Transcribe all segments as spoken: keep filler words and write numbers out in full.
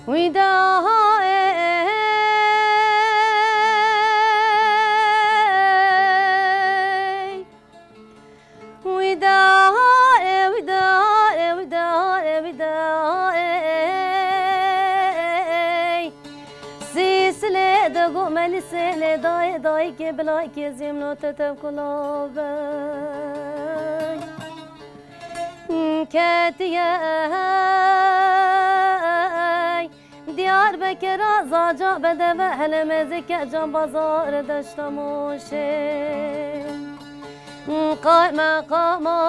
Wî daha ey, wî daha ey, wî daha ey, wî daha ey, wî daha ey. Sîsilê de gomelî sêlê dayê dayikê bilaykê zîmno te tev kulavey. Ketiye Diyarbekira zaca bedeve hele mezike can bazar deşta moşê. Qay meqamay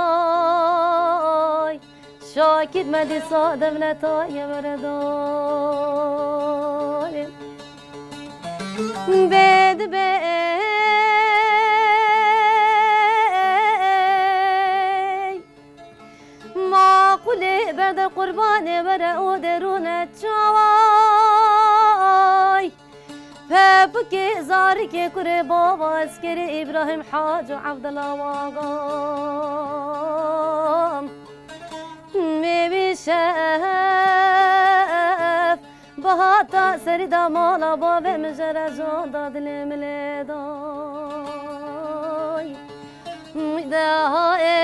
şakir me dîsa devleta ye veredayê. Bê dibe Maqulê berde qurbanê were û derûne çaway. Pepikê zarikê kurê baba eskerê Îbrahîm Hac û Evdila Wagan. Mêvî şef Bihata serî da mala bavê min jere can da dilê min lê day. Wî daha ey,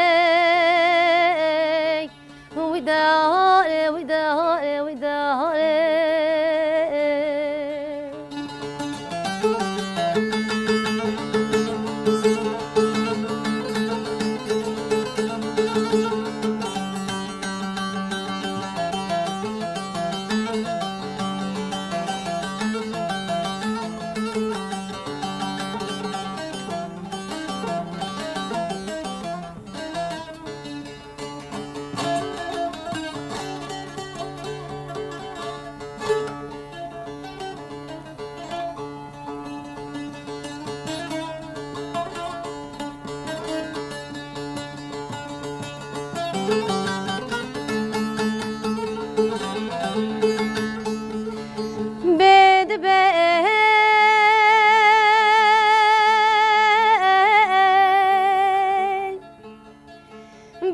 wî daha ey, wî daha ey, wî daha ey. Bê dibe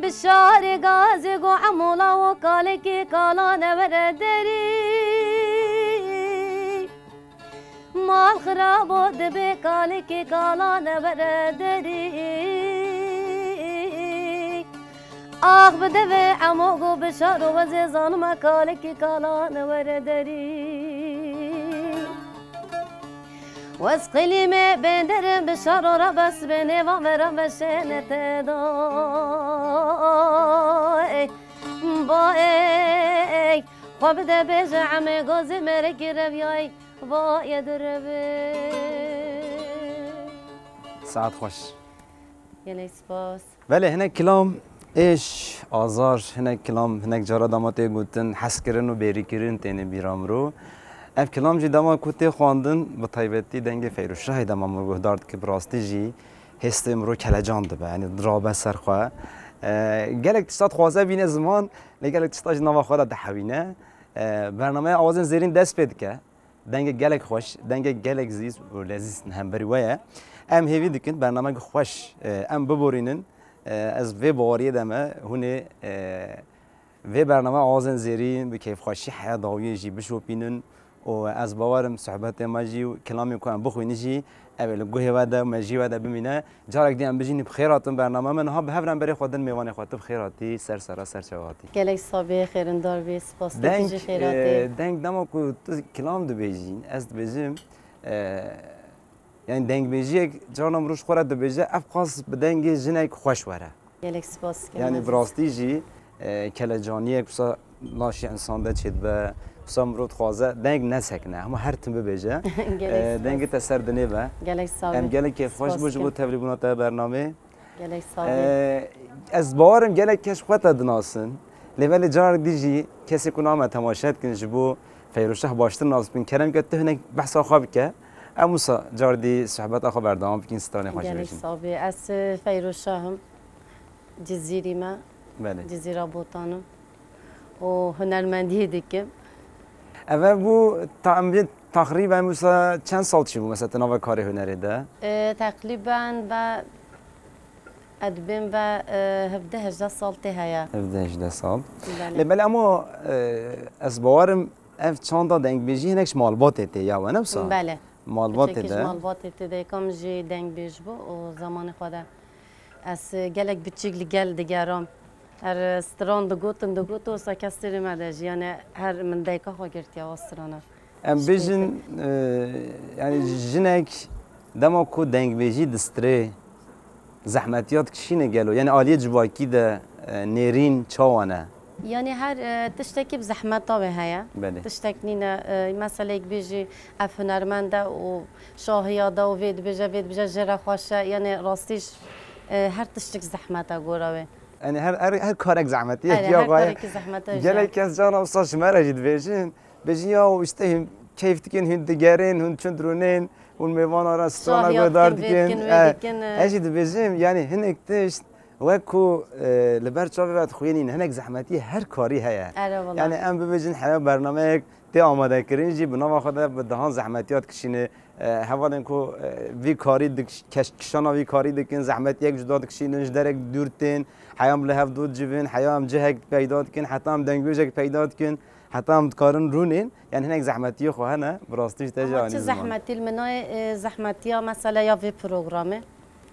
Bi şarê gazê go emola wo kalekê kala ne were derî. Mal xirabo dibe kalekê kala ne were derî. Ax bi devê emo go bi şaro wezê zanime kalekê kala ne were derî. Wez qilîmê bênderim bi şaro re bes bê nêva me re meşêne te da. Ey, ba ey, xwe bide bêje emê gozê merekî reviyayî va ye direvê. Saet xweş. Gelek spas. Belê, hinek kilam êş, azar, hinek kilam, hinek cara dema tê gotin, hezkirin û bêrîkirin têne bîra mirov. Ev kilam jî dema ku tê xwendin, bi taybetî dengê Feyroşahê dema mirov guhdar dike, bi rastî jî hêstê mirov kelecan dibe, yanî dirabe ser xwe. E, gelek tişta dixwaze bîne ziman, lê gelek tişta jî nava xwe de dihewîne. E, bernameya Awazên Zêrîn dest pê dike. Dengê gelek xweş, dengê gelek zîz û lezîz hemberî we ye. Em hêvî dikin bernameyek xweş, e, em biborînin. E, ez vê baweriyê de me hûn ê, e, vê bername Awazên Zêrîn bi kêfxweşî heya dawiyê jî bişopînin û ez bawer im sohbetê me jî û kilamê ku em bixwînin jî ew ê li guhê we de û mejiyê we de bimîne. Carek dî em bijînî bi xêr hatin bername me. Niha bi hev re em berê xwe din mêvanê xwe, tu bi xêr hatî, ser sera ser çav hatî. Gelek sabê xêrindar bî, spas, tu Deng, jî xêr hatî. E, deng dema ku tu kilam dibêjî, ez dibêjim, e, yani dengbêjiyek carna mirov ji xwe re dibêje, ev qas bi dengê jinek xweş were. Gelek spas dikim. Yani bi rastî jî, e, kelecaniyek wisa laşê insan de çêdibe, wisa mirov dixwaze deng nesekine, hema her tim bibêje. Gelek E, spas. Dengê te ser dinê be. Gelek sağ ol. Em gelek kêfxweş bû ji bo tevlîbûna te bernamê. Gelek sax bî. Ee, ez bawerim gelek kes xwe te dinasin. Lê belê carek dî jî kesê ku name temaşe dikin ji bo Feyroşah baştir nas bikin. Kerem ke tu hinek behsa xwe bike. Em wisa car dî sohbeta xwe berdewam bikin, stranê xwe jî Gelek bêjin. Sax bî. Ez, e, Feyroşah im. Cizîrî me. Belê. Cizîra Botan im. Û hunermendiyê dikim. Eve bû ta-, em bê taxrîben wisa çend sal çi bû mesela te nava karê hunerê de? E, teqrîben ve ez dibêm ve, e, hevdeh hejdeh sal tê heye. Hevdeh hejdeh sal. Belê. Lê belê ama, e, ez bawerim ev çanda dengbêjî hinek ji malbatê tê ya we, ne wisa? Belê. Malbatê Piçekî ji de. Malbatê tê de, yekam jî dengbêj bû û zamanê xwe de ez gelek biçîk li gel digeram. Her stran digotin, digot û wisa kes têrê me de jî, yani her min dayika xwe girtiye wa strana. Em Ji bêjin, keyfê. e, yani jinek dema ku dengbêjî distrê, zehmetiya dikişîne gelo? Yani aliyê civakî de, e, nêrîn çawa ne? Yani her, e, tiştekî bi zehmeta wê heye. Belê. Tiştek nîne, e, mesela yek bêjî ev hunermend e û şahiya da û vê dibêje, vê dibêje jê re xweş e. Yani rastî jî, e, her tiştek zehmet e gora wê. Yani her, her, her karek zehmetî ye. Erê, ya her xwe ye. Karekî zehmet e jî. Gelek kes cana wisa ji me re jî dibêjin. Bêjin ya işte hûn keyf dikin, hûn digerin, hûn çund rûnên, hûn mêvana re strana Şahiya guhdar dikin, vê dikin. dikin, vê Eh, dikin, eh. ez jî dibêjim, yani hinek tişt wek ku, eh, li ber çavê ve dixwînîn, hinek zehmetî her karî heye. Erê wala. Yani em bibêjin heya bernameyek tê amadekirin jî bi nava xwe de bi dehan zehmetiya dikişîne. Eh, hevalên ku, eh, vî karî dik-, keş-, kişana vî karî dikin, zehmetiyek cuda dikişînin, ji derek dûr tên, heya em li hev dûr civin, heya em cihek peyda dikin, heta em dengbêjek peyda dikin. Heta em dikarin rûnên, yani hinek zehmetiyê xwe hene, bi rastî ji te jî Ama çi anî ziman. Zehmetî li min nayê, e, zehmetiya mesela ya vê programê,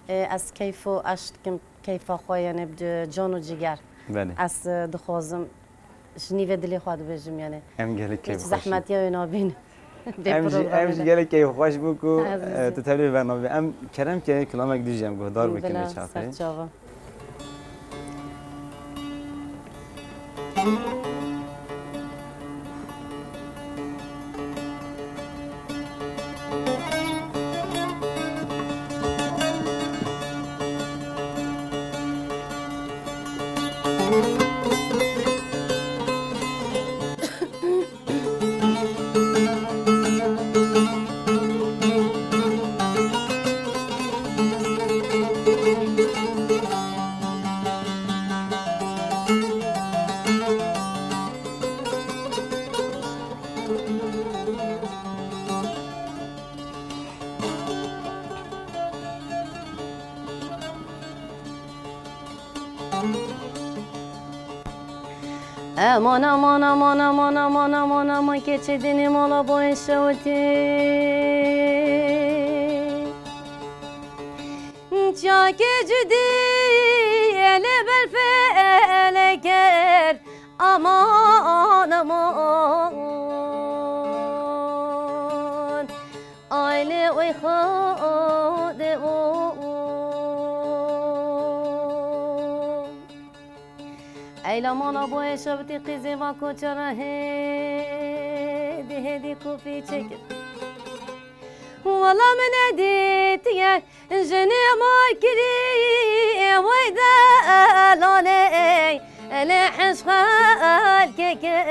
e, ez keyf û eşq dikim, keyfa xwe, yani bi can û ciger. Belê. Ez, e, dixwazim, ji nîvê dilê xwe dibêjim, yani. Em gelek keyf Hiç xweş in. Zehmetiya wê nabîn. Vê Em jî, em jî programê de. Gelek keyf xweş bû ku, Ez e, jî. tu tevlî vê bernamê. Em kerem ke kilamek dî jî em guhdar bikin Bila vê çaxê. Serçava. Aman, aman, aman, aman, aman, aman, aman, keçê dinê mala boyê şewitî. Çakê cudî lê ber feleker, aman, aman. Aile oy xode o. Eyla mala boyê şewitî qîzê va koçera hêdî hêdî kofî çekir. Wala min nedîtiye jinê ma kirî wey delalê lê hej xelkê kir.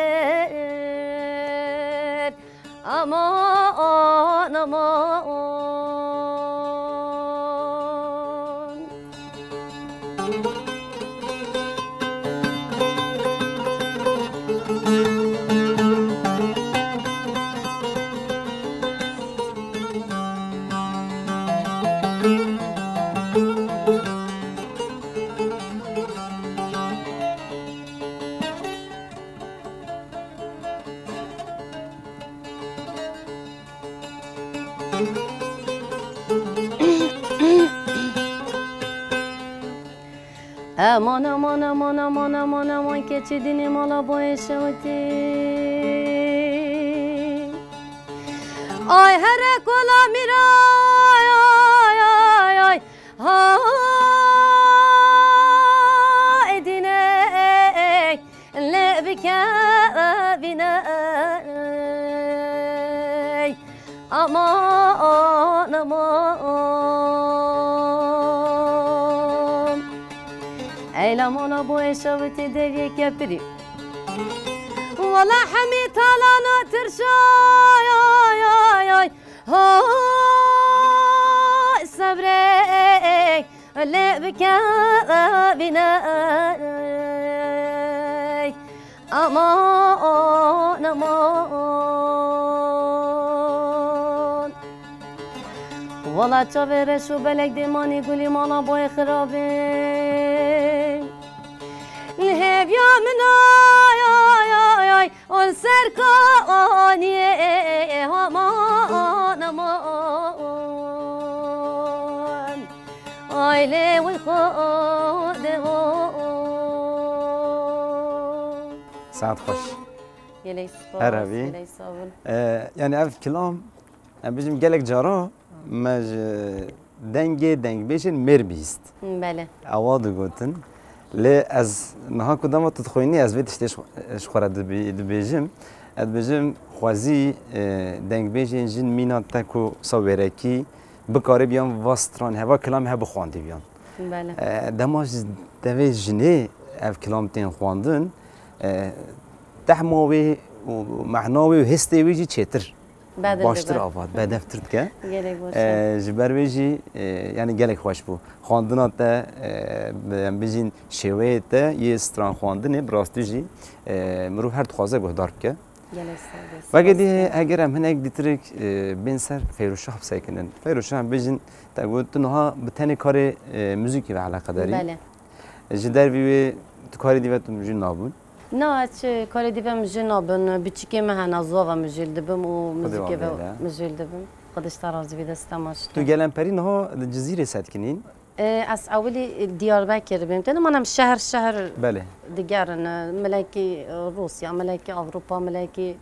Aman, aman. Aman, aman, aman, aman, aman, aman, keçî dinê mala boyê şewitî. Ay here kola mîra, ay, ay, ay, ay, ay. Haydine lê bikevine. Aman, aman. Eylemona bo eşawitê deviyê kepirî. Wala hemî talana tirşay, ay, ay, ay. Ha, sebrê lê bike vîne. Aman, aman. Wala çavê reş û belek dê manî gulî mala boyê xirabê. Hêviya min ay, ay, ay, ay, ol ser kaniyê aman, aman. Ay lê wî xwe de o. Saet xweş. Gelek spas. Her hebî. Gelek sağ olun. Ee, yani ev kilam, em bijim gelek cara me ji dengê dengbêjên mêr bihîst. Belê. Ewa digotin. Lê ez niha ku dema tu dixwînî, ez vê tiştê ji xwe, ji xwe re dibê-, dibêjim. Ez dibêjim, xwezî, e, dengbêjên jin mîna te ku sa wêrekî bikarê biyan va stran heva kilamê he bixwandî biyan. Belê. E, dema ji devê jinê ev kilam tên xwandin, e, tehma wê û mehna wê û hestê wê jî çêtir, bedil baştir dibe. Avat, bedevtir dike. Gelek baş e. E, ji ber wê jî, e, yani gelek xweş bû. Xwandina te, e, bi, em bijîn şêweyê te yê stran xwandinê bi rastî jî, e, mirov her dixwaze guhdar bike. Gelek sağ ol. Weke dî eger em hinek dîtirik, e, bên ser Feyroşah bisekinin. Feyroşah em bijîn, te got tu niha bi tenê karê, e, muzîkê ve eleqedarî. Belê. Ji dervî wê tu karê dî ve tu mijûl nabûn? Na, ez çi karê dî ve mijûl nabim. Biçikê me hene, ziwa ve mijûl dibim û muzîkê ve mijûl dibim. Xwedê ji te razî bî, destê te maç. Tu gelemperî niha li Cizîrê setkinîn? Ee, ez ewilî Diyarbekir bûm. Têne manem şehr şehr Belê. Digerin. Milekî Rûsya, milekî Ewropa, milekî,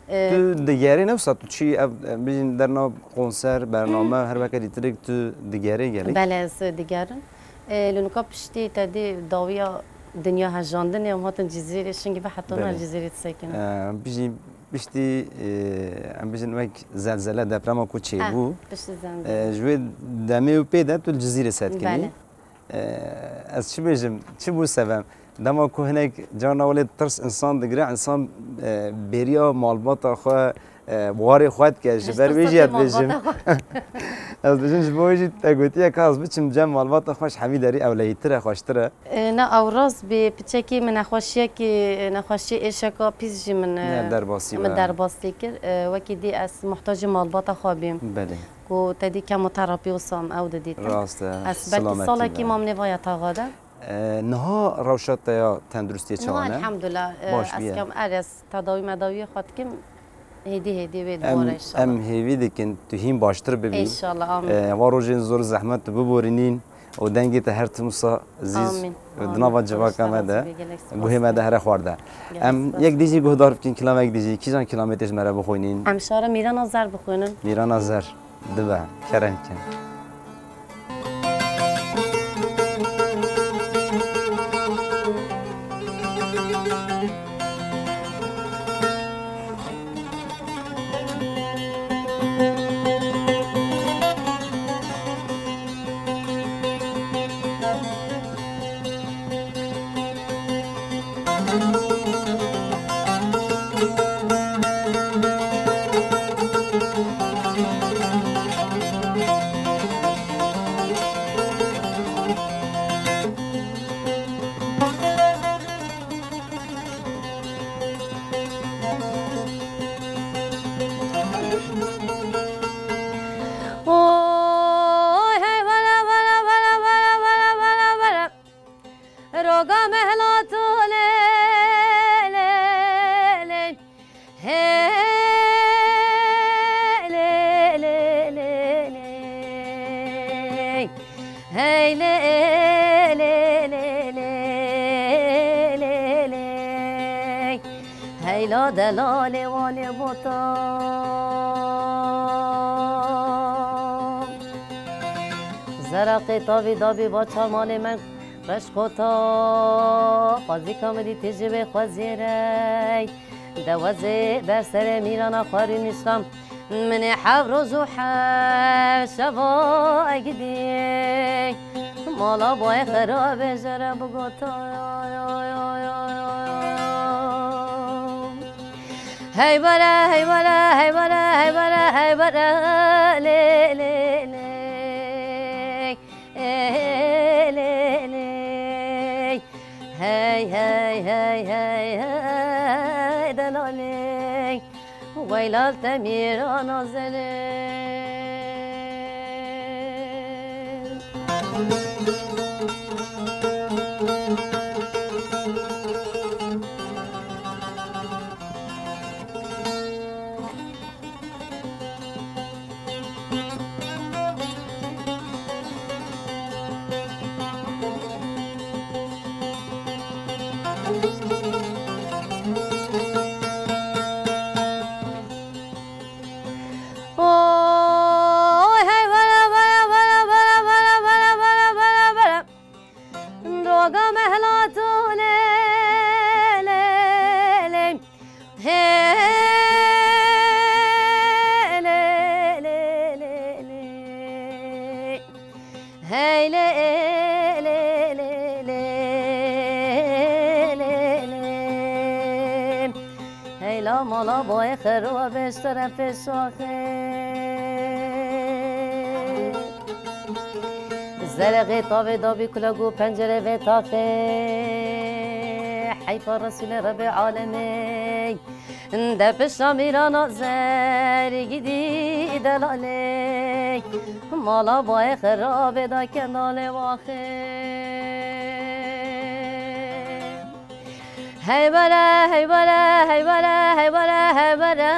e, Tu digerî ne wisa tu çi ev, e, bijîn derna konser, bername, her weke dîtirik tu digerî gelek? Belê, ez digerim. E, li nika piştî te dî dawiya dinya hejandinê em hatin Cizîrê, şingî ve heta niha Belê. Cizîrê disekin. E, bijî Piştî, e, em bijin wek zelzele, deprema ku çêbû, Heh, piştî zelzele. E, ji wê demê û pê de tu li Cizîrê setkinî. Belê. E, ez çi bêjim, çi bû sebeb? Dema ku hinek carna welê tirs insan digire, insan, e, bêriya malbata xwe, e, warê xwe dike, ji ber wê jî ez dibêjim. Ez dibêjim ji bo wê jî te gotiye ka ez biçim cem malbata xwe ji hemî derî ewlehîtir e, xweştir e. E, na, ew rast bî, piçekî min nexweşiyekî, e, nexweşiyê êşeka pîs jî min, e, Ne, derbasî min be. Derbasî kir. E, wekî dî ez muhtacê malbata xwe bîm. Belê. Ku te dî kemoterapî wisa em ew didîtin. Rast e, Ez belkî silametî salekî be. Mam nêva yataxa de. E, niha rewşa te ya tenduristiyê Niha çawan e? Elhamdulillah, e, Baş ez bîye. Kem er ez tedawî medawiyê xwe dikim. Hêdî hêdî wê Em, dibore inşallah. Em hêvî dikin tu hîn baştir bibî. Înşallah, amîn. E, va rojên zor zehmet tu biborînîn û dengê te her tim wisa zîz Amîn, û amîn. Di nava civaka me de, guhê me de here xwarde. Gelek spas. Em yek dî jî guhdar bikin, kilamek dî jî, kîjan kilamê tê ji me re bixwînîn? Em şara Mîrana Zer bixwînin. Mîrana Zer, dibe, kerem kin. Oy, hey, wala, wala, wala. Roga mehla tu lê, lê, lê. Hey, lê, lê, lê, lê. Hey, lê, lê, lê, lê, lê, lê. Hey, la delalê wanê bota. Zeraqê tavî dabî va çamalê me. Reşkota, xwezîka min dî tê ji wê xwezî re. Dewezê ber serê mîrana xwe rûniştam. Min ê hev roj û hev şeva egidî. Mala boyê xerabe jere bigota. Hey were, hey were, hey were, hey were, hey were, lê, lê, lê. Ê, lê, lê. Hey, hey, hey, hey, hey, delalê. Weylal te mîra nazelê. Oy, hey, were, were, were. Roga mehla tu lê, lê, lê. Hey, lê, lê, lê, lê. Hey, lê, lê, lê, lê, lê, lê, lê. Hey la mala boyê xero beş terefê şaxê. Zerexê tavê dabî kuleg û pencerê vê taxê. Heyfa Resûlê Rebê Alemê. De pişta mîrana zerî gidî delalê. Mala bayê xerabê da kendalê waxê. Hey were, hey were, hey were, hey were, hey were,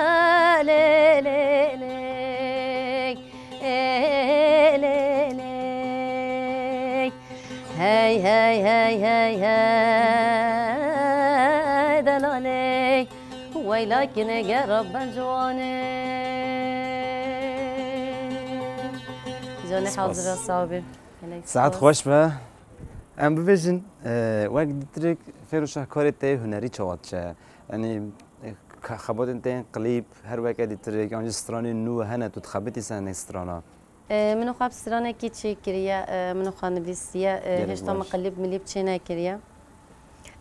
lê, lê, lê. Ê, lê, lê. Hey, hey, hey, hey, hey, delalê. Weyla kinê gera ben ciwanê. Canê hazira sabî. Gelek spas. Saet xweş be. Em bibêjin, e, wek dîtirik Fêroşah karê te yê hunerî çawa diçe? Yanî, e, ka-, xebatên te yên klîp, her weke dîtirik, yan jî stranên nû hene, tu dixebitî ser hinek strana? E, min û xwe bi stranekî çêkiriye, e, min û xwe nivîsiye, e, Gelek hêşta min baş. Klîp milîp çênekiriye.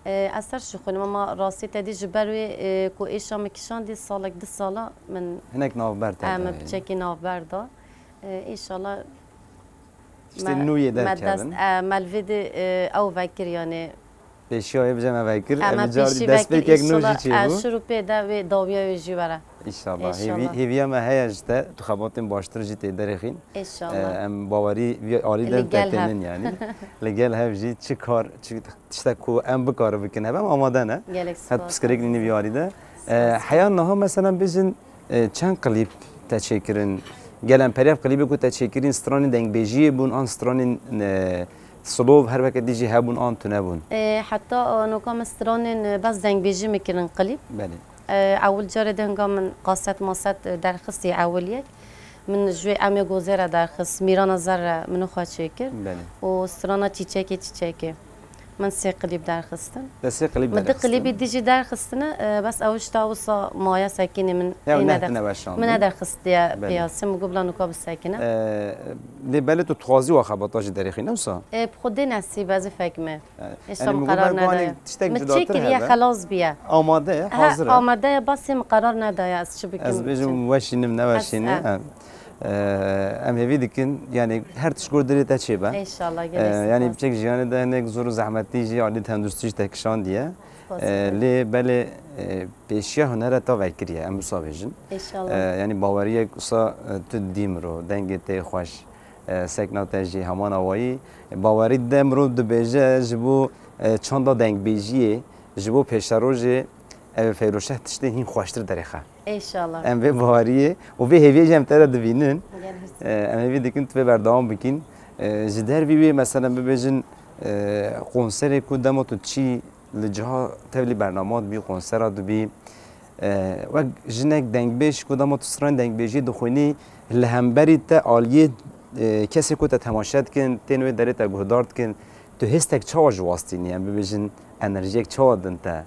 E, ez ser şixulime, ma rastî te dî ji ber wê, e, ku êşa min kişandî salek du sala min Hinek navber te em dayê. Piçekî navber da. E, înşallah Tiştê me, nû yê me derkevin. Dest, e, me li vê dî, e, ew vekir, yanî. Pêşiya wê bije me vekir, em ê carî destpêkek nû jî çêbû. Şir û pê de wê dawiya wê jî were. Înşallah. Hêvî-, hêviya me heye ji te, tu xebatên baştir jî tê derêxîn. Înşallah. E, em bawerî vî alî de te tênin yanî. Li gel hev jî çi kar, çi tiştek ku em bikarin bikin hev, em amade ne. Gelek spas. Her pirsgirêk nînî vî alî de. E, heya niha mesela bêjin, e, çend klîp te çêkirin? Gel em peryav klîbê ku te çêkirîn, stranên dengbêjiyê bûn an stranên, e, Silov her weke dî jî hebûn an tune bûn? E, heta, e, noka min stranên, e, bes dengbêjî min kirin klîp. Belê. E, ewil carê de hinga min kaset maset, e, derxistî ewil yek. Min ji wê Emê Gozê re derxist, Mîrana Zer re min û xwe çêkir. Belê. Û strana Çîçekê Çîçekê. Min sê klîp derxistin. Te sê klîp derxistin? Min du klîbî dî jî derxistine, e, bes ew ji ta wisa maye sekînê min. Ya, ê neh nedexist-, tine weşandin. Min nederxistiye piyasê, min got bila nuka bisekine. E, lê belê tu dixwazî wa xebata jî derêxî, ne wisa? E, bi Xwedê nesîb, ez ê fekime. Yanî, hêşta min qerar nedaye. Min çêkiriye, xelas biye. Amade ye, hazir e. Amade ye, bes ê min qerar nedaye, ez çi bikim. Ez bêjim weşînim, neweşînim. Em hêvî dikin, yanî her tişt gor dilê te çêbe. Înşallah, gelek spas. Yanî piçek jiyanê de hinek zor û zehmetî jî, alî tenduristî jî te kişandiye. Lê belê, e, pêşiya hunere te vekiriye, em wisa bêjin. Înşallah. E, yanî baweriyek wisa, e, tu didî miro, dengê te yê xweş, e, sekna te jî heman awayî. Bawerî de mirov dibêje ji bo, e, çanda dengbêjiyê, ji bo pêşerojê, ev Feyroşeh tiştê hîn xweştir derêxe. Înşallah. Em vê baweriyê û vê hêviyê jî em te re dibînin. Gelek spas. E, em hêvî dikin tu vê berdewam bikîn. E, ji dervî wê, meselen bibêjin, e, konserê ku dema tu çî li ciha tevlî bernama dibî, konsera dibî, e, wek jinek dengbêj ku dema tu stranên dengbêjiyê dixwînî, li hemberî te aliyê, e, kesê ku te temaşe dikin, tên wê derê te guhdar dikin, tu hêstek çawa ji wastînî, em bibêjin enerjiyek çawa din te?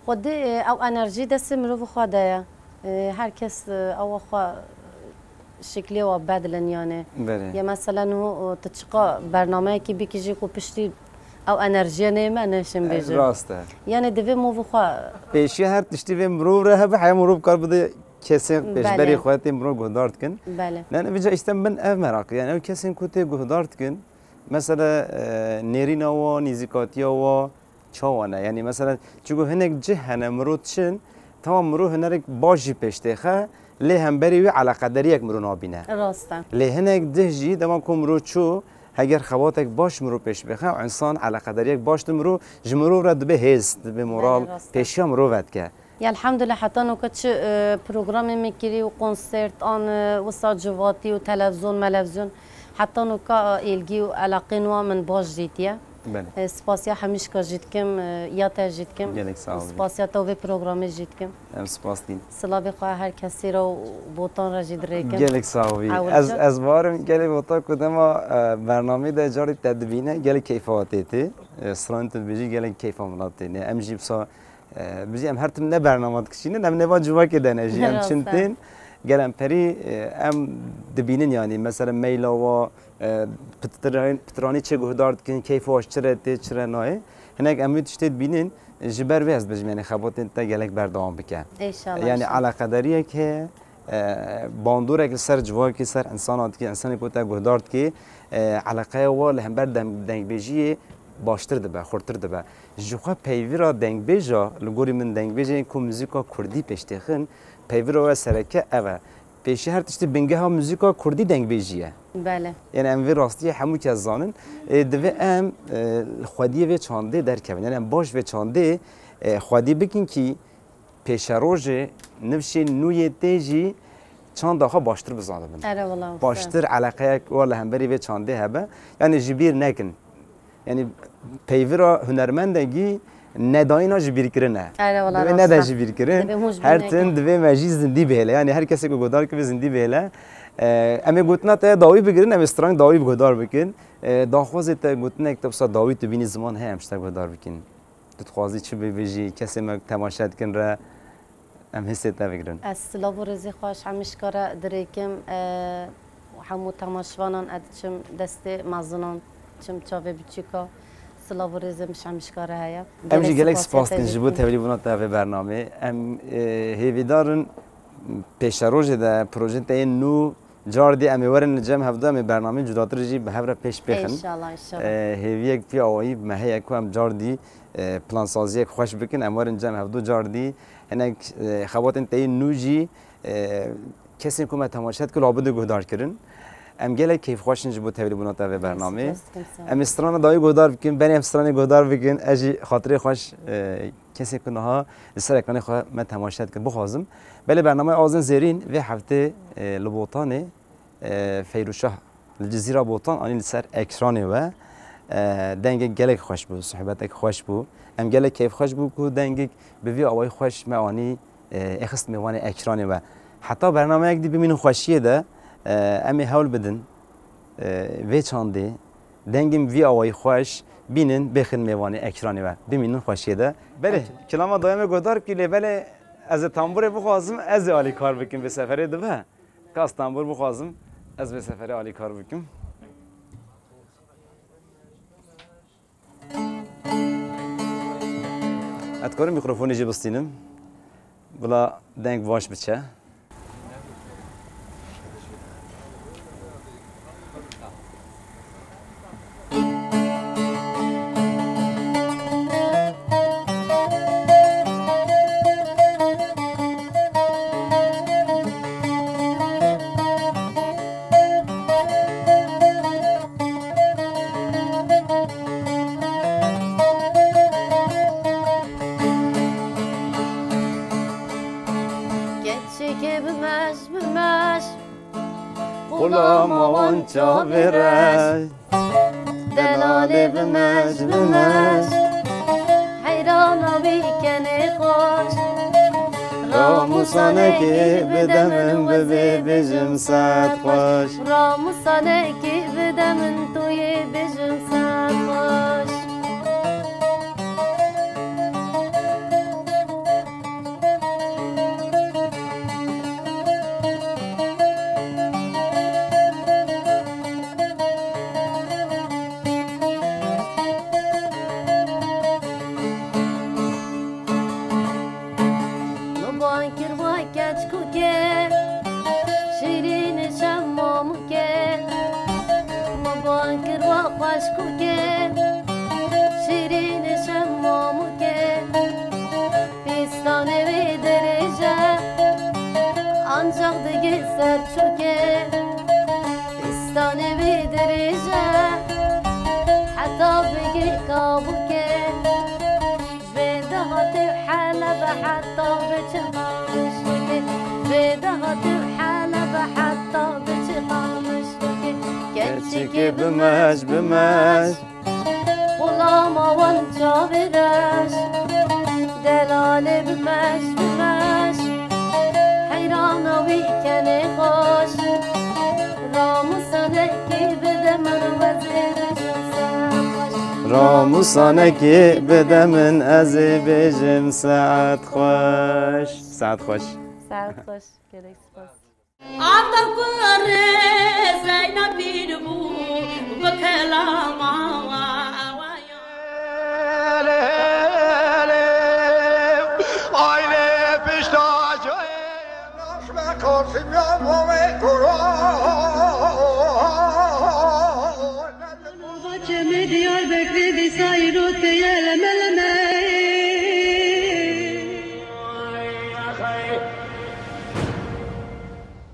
Xwedê, e, ew enerjî destê mirovê xwe de ye. E, her kes, e, ewa xwe, Şiklê wa bedilin yani. Belê. Ya mesela niho, o, tu çiqa bernameyekî bikî jî ku piştî ew enerjiye neyê me neşin bêjin. Rast e. Yani divê movî xwe. Pêşiya her tiştî vê mirov re hebe, heya mirov kar bide kesên pêşberî Belê. xwe tê mirov guhdar dikin. Belê. Yani vêca işte min ev meraq, yani ew kesên ku tê guhdar dikin, mesela, e, nêrîna wa, nîzîkatiya wa, çawa ne? Yani mesela, çiku hinek cih hene, mirov çin, tamam, mirov hunerek baş jî pêş têxe, lê hemberî wî eleqederiyek mirov nabîne. Rast e. Lê hinek dih jî dema ku mirov çû, heger xebatek baş mirov pêş bêxe, însan eleqederiyek baş di mirov, ji mirov re dibe hêz, dibe moral, Belê, rast e. pêşiya mirov vedike. Ya elhamdulillah, heta noka çi, e, programê me kirî û konsert an, e, wisa civatî û televizyon, melevizyon, heta noka, e, êlgî û eleqên wan min baş dîtiye. Belê. E, spasiya hemîşka jî dikim, e, ya te jî dikim. Gelek sağ ol. Spasiya te û vê programê jî dikim. Em spas dîn. Silavê xwe her kesî re û Botan re jî dirêkim. Gelek sağ ol. Ewil Ez, can. ez barim gelek Botan ku dema, e, bernameyê de carî te dibîne, gelek keyfa tê tê. E, stranên tu dibêjî gelek keyfa min tê. Ne, em jî wisa E, bijî em her tim ne bernama dikişînin, em nêva civakê de ne jî. Em Rast e. çin tên, gel em perî, e, em dibînin, yanî mesela meyla wa, e, pitir-, pitiranî çi guhdar dikin, keyf wa ji çi re tê, çi re nayê. Hinek em wê tiştê dibînin, ji ber wê ez dibêjim, yanî xebatên te gelek berdewam bike. Înşallah, Yanî înşallah. eleqederiyek heye, e, bandorek li ser civakê, ser însana dikî, însanê ku te guhdar dikî, e, eleqeya wa li hember dem-, dengbêjiyê baştir dibe, xurtir dibe. Ji xwe peyvîra dengbêja, li gorî min dengbêjên ku muzîka kurdî pêş têxin, peyvîra we sereke ev e. Pêşî her tiştî bingeha muzîka kurdî dengbêjî ye. Belê. Yanî em vê rastiyê hemû kes zanin. E, divê em, e, li xwediyê vê çandê derkevin. Yanî em baş vê çandê, e, xwedî bikin kî pêşerojê nifşên nû yê tê jî çanda xwe baştir bizanibin. Ere wala, wisa. Baştir eleqeyek wa li hemberî vê çandê hebe. Yanî ji bîr nekin. Yanî peyvira hunermendekî nedayîna ji bîrkirin e. Ere wala, Divê rast nede e. ji bîrkirin. Divê hûn ji bîr Her nekin. tim divê me jî zindî bihêle. Yanî her kesê ku guhdar kibe zindî bihêle. E, em ê gotina te dawî bigirin, em ê stran dawî guhdar bikin. E, daxwazê te gotinek te wisa dawî tu bînî ziman heye em ji te guhdar bikin. Tu dixwazî çi bibêjî, kesê me temaşe dikin re em hissê te bigirin. Ez silav û rêzê xwe ji hemîşka re dirêkim, e, hemû temaşevanan ez diçim destê mezinan, çim çavê biçûka, silav û rêzê min ji hemîşka re heye. Em jî gelek spas dikin ji bo tevlîbûna te vê bernamê. Em, e, hêvîdar in pêşerojê de projeyên te yên nû Cardî em ê werin li cem hevdu, em ê bernameyên cudatir jî bi hev re pêş bêxin. Înşallah, înşallah. E, hêviyek vî awayî me heye ku em cardî, e, plansaziyek xweş bikin, em werin cem hevdu cardî. Hinek, e, xebatên te yê nû jî, e, kesên ku me temaşe dikir, labidê guhdar kirin. Em gelek keyfxweş in ji bo tevlîbûna te vê bernameyê. Spas dikim, sağ ol. Em ê strana dawî guhdar bikin, berê em stranê guhdar bikin, ez jî xatirê xweş, e, Kesên ku niha li ser ekranê xwe me temaşe dikin, bixwazim. Belê bernameya Azên Zêrîn vê heftê, e, li Botanê, e, Feyrûşah li Cizîra Botan anî li ser ekranê we. E, dengek gelek xweş bû, sohbetek xweş bû. Em gelek keyfxweş bû ku dengek bi vî awayî xweş me anî, e, êxist mêvanê ekranê we. Heta bernameyek dî bimînin xweşiyê de, e, em ê hewl bidin. e, vê çandê, dengên vî awayî xweş bînin, bêxin mêvanê ekranê we. Bimînin xweşiyê de. Belê, kilama dayê me guhdar bikî, lê belê ez ê tamburê bixwazim, ez ê alîkar bikim vê seferê dibe. Ka ez tambur bixwazim, ez vê seferê alîkar bikim. Ez dikarim mîkrofonê jî bistînim. Bila deng baş biçe. Keçikê bimej, bimej, qulama wan çavê reş. Delalê bimej, bimej, heyrana wî kenê xweş. Ramûsanekê bide min, bibê bêjim sed xweş. Ramûsanekê bide min, tu yê bêjim sed xweş. Xweşkokê, şîrînê şemamokê, pîstanê wî dirêj e, ancax digê serçokê. Pîstanê wî dirêj e, heta bigê kabokê. Ji vê dehatê û Helebe heta biçe Qamişlokê. Ji vê dehatê û Helebe heta biçe Qamişlokê. Keçikê bimeş, bimeş. Xulama wan çavê reş. Delalê bimeş, bimeş. Heyrana wî kenê xweş. Ramusanekî bide min û ez ê bijim ser xweş. Ramusanekî bide min, ez ê bêjim saet xweş. Saet xweş. Saet xweş. Gelek spas. After kurê Zeynep pîr bû, bi kelama wa. Aile pişta. Bahçemi Diyarbekir'de sayın öteye